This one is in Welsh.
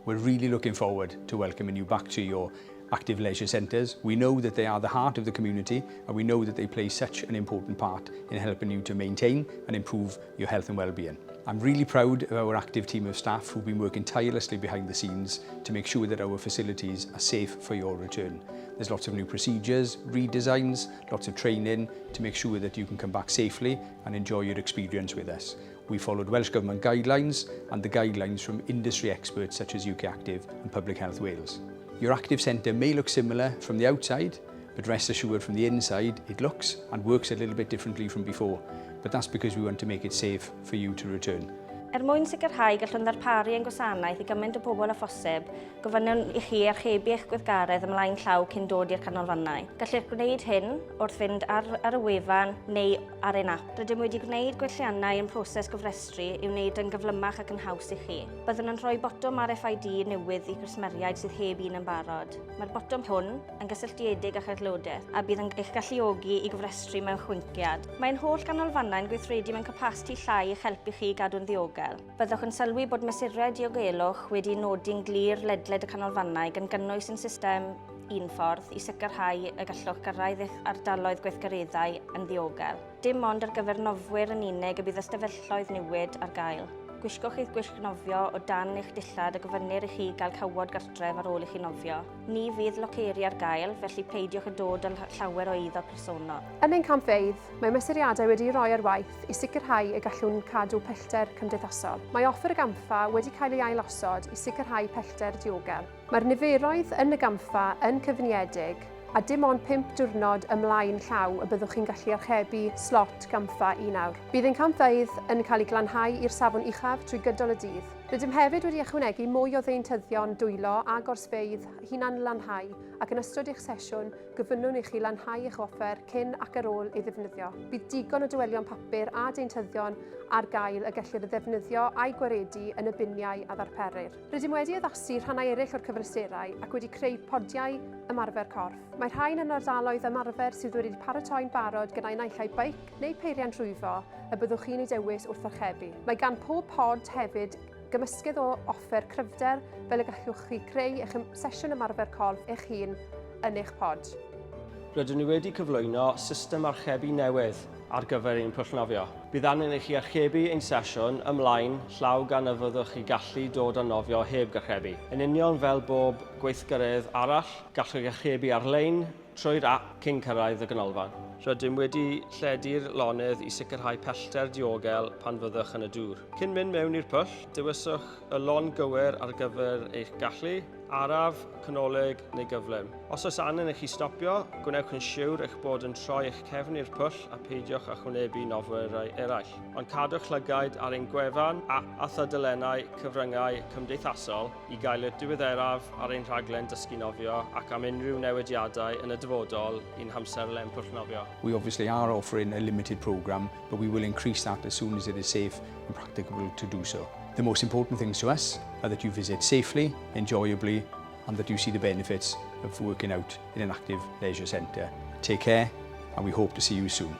We're really looking forward to welcoming you back to your active leisure centres. We know that they are the heart of the community and we know that they play such an important part in helping you to maintain and improve your health and well-being. I'm really proud of our active team of staff who've been working tirelessly behind the scenes to make sure that our facilities are safe for your return. There's lots of new procedures, redesigns, lots of training to make sure that you can come back safely and enjoy your experience with us. We followed Welsh Government guidelines and the guidelines from industry experts such as UK Active and Public Health Wales. Your active centre may look similar from the outside, but rest assured from the inside it looks and works a little bit differently from before. But that's because we want to make it safe for you to return. Er mwyn sicrhau gallwn ddarparu ein gwasanaeth i gymaint o bobl â phosib, gofynnwn i chi archebu eich gweithgaredd ymlaen llaw cyn dod i'r canolfannau. Gellir gwneud hyn wrth fynd ar ar y wefan neu ar ein ap. Rydym wedi gwneud gwelliannau yn proses gofrestru i'w wneud yn gyflymach ac yn haws i chi. Byddwn yn rhoi botwm RFID newydd i gwsmeriaid sydd heb un yn barod. Mae'r botwm hwn yn gysylltiedig â'ch aelodaeth a bydd yn eich galluogi i gofrestru mewn chwinciad. Mae ein holl ganolfannau'n gweithredu mewn capasiti llai i'ch helpu chi i gadw'n ddiogel. Byddwch yn sylwi bod mesurau diogelwch wedi'u nodi'n glir ledled y canolfannau gan gynnwys ein system un ffordd i sicrhau y gallwch gyrraedd eich ardaloedd gweithgareddau yn ddiogel. Dim ond ar gyfer nofwyr yn unig y bydd ystafelloedd newid ar gael. Gwisgwch eich gwisg nofio o dan eich dillad a gofynnir i chi gael cawod gartref ar ôl i chi nofio. Ni fydd loceri ar gael, felly peidiwch â dod â llawer o eiddo personol. Yn ein campfeydd, mae mesuriadau wedi'u rhoi ar waith i sicrhau y gallwn cadw pellter cymdeithasol. Mae offer y gampfa wedi cael ei ailosod i sicrhau pellter diogel. Mae'r niferoedd yn y gampfa yn cyfyniedig a dim ond pump diwrnod ymlaen llaw y byddwch chi'n gallu archebu slot gampfa un awr. Bydd ein campfeydd yn cael eu glanhau i'r safon uchaf trwy gydol y dydd. Rydym hefyd wedi ychwanegu mwy o ddeintyddion dwylo a gorsfeydd hunan-lanhau ac yn ystod eich sesiwn gofynnwn i chi lanhau eich offer cyn ac ar ôl ei ddefnyddio. Bydd digon o dywelion papur a deintyddion ar gael y gellir eu ddefnyddio a'u gwaredu yn y biniau a ddarperir. Rydym wedi addasu rhannau eraill o'r cyfleusterau ac wedi creu podiau ymarfer corff. Mae rhain yn ardaloedd ymarfer sydd wedi'u paratoi'n barod gyda naill ai beic neu peiriant rhwyfo y byddwch chi'n ei dewis wrth archebu. Mae gan pob pod hefyd gymysgedd o offer cryfder fel y gallwch chi creu eich sesiwn ymarfer corff eich hun yn eich pod. Rydyn ni wedi cyflwyno system archebu newydd ar gyfer ein pwll nofio. Bydd angen i chi archebu ein sesiwn ymlaen llaw gan na fyddwch chi gallu dod a nofio heb garchebu. Yn union fel bob gweithgaredd arall, gallwch chi archebu ar-lein trwy'r ap cyn cyrraedd y ganolfan. Rydym wedi lledu'r lonydd i sicrhau pellter diogel pan fyddwch yn y dŵr. Cyn mynd mewn i'r pwll, dewiswch y lon gywir ar gyfer eich gallu, araf, canolig neu gyflym. Os oes angen i chi stopio, gwnewch yn siwr eich bod yn troi eich cefn i'r pwll a peidiwch â chwynebu nofwyr eraill. Ond cadwch llygaid ar ein gwefan, ap a thudalennau cyfryngau cymdeithasol i gael y diweddaraf ar ein rhaglen dysgu nofio ac am unrhyw newidiadau yn y dyfodol i'n hamserlen pwll nofio. We obviously are offering a limited programme, but we will increase that as soon as it is safe and practicable to do so. The most important things to us are that you visit safely, enjoyably, and that you see the benefits of working out in an active leisure centre. Take care, and we hope to see you soon.